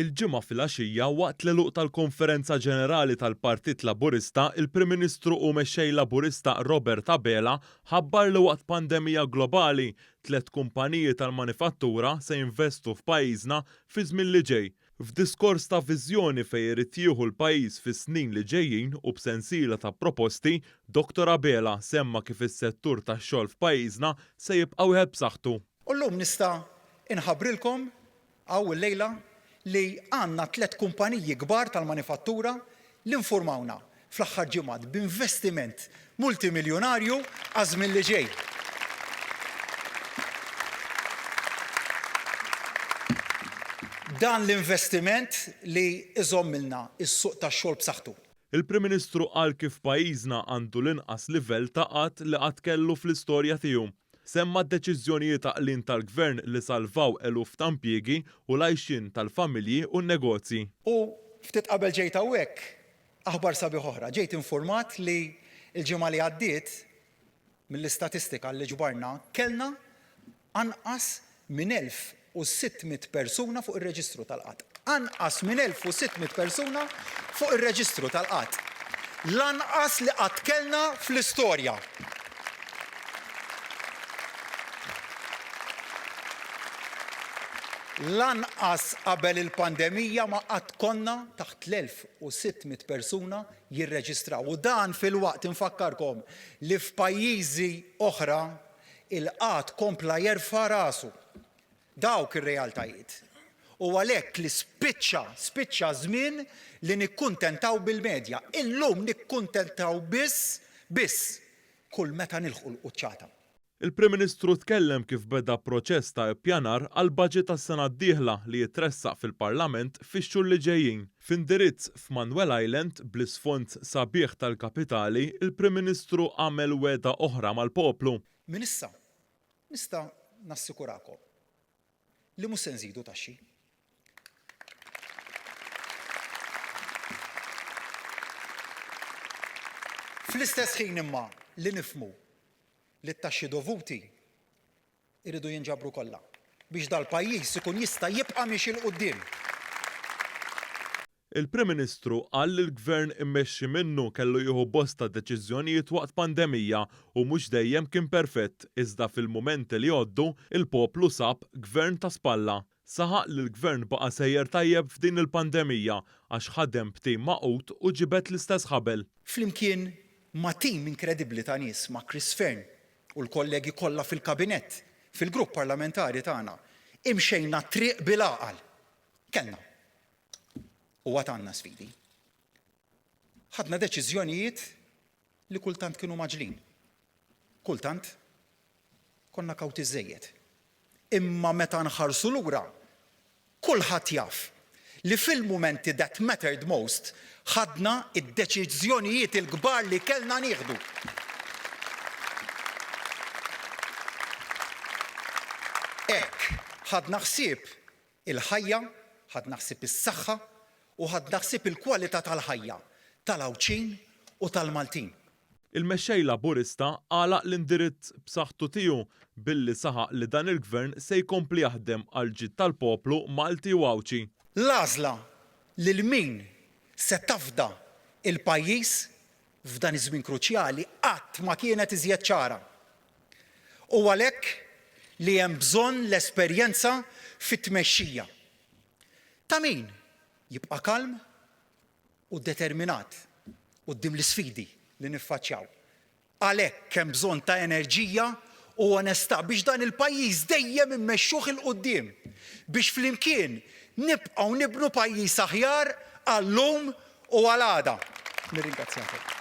Il-Ġimgħa filgħaxija, waqt l-għeluq tal-Konferenza Ġenerali tal-Partit Laburista, il-Prim Ministru u Mexxej Laburista Robert Abela ħabbar li waqt pandemija globali, tlett kumpaniji tal-manifattura se jinvestu f'pajjiżna fiż-żmien li ġej. F'diskors ta' viżjoni fejn irid jieħu l-pajjiż fis-snin li ġejjin u b'sensiela ta' proposti, Dottor Abela semma kif is-settur tax-xogħol f'pajjiżna se jibqa' wieħed b'saħħtu. U llum nista' inħabbrilkom Hawn illejla li għandna tlett kumpaniji kbar tal-manifattura li nfurmawna fl-aħħar ġimgħat b'investiment multimiljunarju għaż-żmien li ġej. Dan l-investiment li jżommilna s-suq tax-xogħol b'saħħtu. Il-Prim Ministru qal kif pajjiżna għandu l-inqas livell ta' qgħad li qatt kellu fl-istorja tiegħu. Semma d-deċiżjonijiet għaqlin tal-Gvern li salvaw eluf ta' impjiegi u l-għajxien tal-familji u n-negozji. U ftit qabel ġejt hawnhekk, aħbar sabiħ oħra, ġejt infurmat li l-ġimgħa li għaddiet, mill-istatistika li ġbarna, kellna anqas minn 1,600 persuna fuq ir-reġistru tal-qgħad. Anqas minn 1,600 persuna fuq ir-reġistru tal-qgħad. L-anqas li qatt kellna fl-istorja. Lanqas qabel il-pandemija ma qatt konna taħt l-1,600 persuna jirreġistraw. U dan filwaqt, infakkarkom, li f'pajjiżi oħra Il-qgħad kompla jerfa' rasu. Dawk ir-realtajiet. U għalhekk li spiċċa, spiċċa ż-żmien li nikkuntentaw bil-medja. Illum nikkuntentaw biss, biss, kull meta nilħqu l-quċċata. Il-Prim Ministru tkellem kif beda proċess ta' ippjanar għall-baġit għas-sena d-dieħla li jitressaq fil-Parlament fix-xhur li ġejjin. F'indirizz f'Manuel Island, bl-isfond sabiħ tal-kapitali, il-Prim Ministru għamel wegħda oħra mal-poplu. Minn issa, nista' nassikurakom li mhux se nżidu taxxi. Fl-istess ħin imma li nifhmu li t-taxxi dovuti iridu jinġabru kollha biex dal-pajjiż ikun jista' jibqa' miexi 'l quddiem. Il-Prim Ministru qal li l-Gvern immexxi minnu kellu jieħu bosta deċiżjonijiet waqt pandemija u mhux dejjem kien perfett iżda fil-mumenti li jgħoddu, il-poplu sab Gvern ta' spalla. Saħaq li l-Gvern baqa' sejjer tajjeb f'din il-pandemija għax ħadem b'tim magħqud u ġibed l-istess ħabel. Flimkien ma' tim inkredibbli ta' nies, ma' Chris Fearne u l-kollegi kollha fil-Kabinett, fil-grupp parlamentari tagħna, imxejna t-triq bil-għaqal. Kellna u għad għandna sfidi. Ħadna deċiżjonijiet li kultant kienu mgħaġġlin. Kultant konna kawti żżejjed. Imma meta nħarsu lura, kulħadd jaf li fil-mumenti that mattered most ħadna d-deċiżjonijiet il-kbar li kellna nieħdu. Hekk ħadna ħsieb il-ħajja, ħadna ħsieb is-saħħa u ħadna ħsieb il-kwalità tal-ħajja tal-Għawdxin u tal-Maltin. Il-Mexxej Laburista għalaq l-indirizz b'saħħtu tiegħu billi saħaq li dan il-Gvern se jkompli jaħdem għall-ġid tal-poplu Malti u Għawdxi. L-għażla lil min se tafda l-pajjiż f'dan iż-żmien kruċjali qatt ma kienet iżjed ċara. U għalhekk li hemm bżonn l-esperjenza fit-tmexxija. Ta' min jibqa' kalm u determinat quddiem l-isfidi li niffaċċjaw. Għalhekk hemm bżonn ta' enerġija u onestà biex dan il-pajjiż dejjem immexxuh 'il quddiem, biex flimkien nibqgħu nibnu pajjiż aħjar għal-lum u għal għada. Nirringrazzjakom.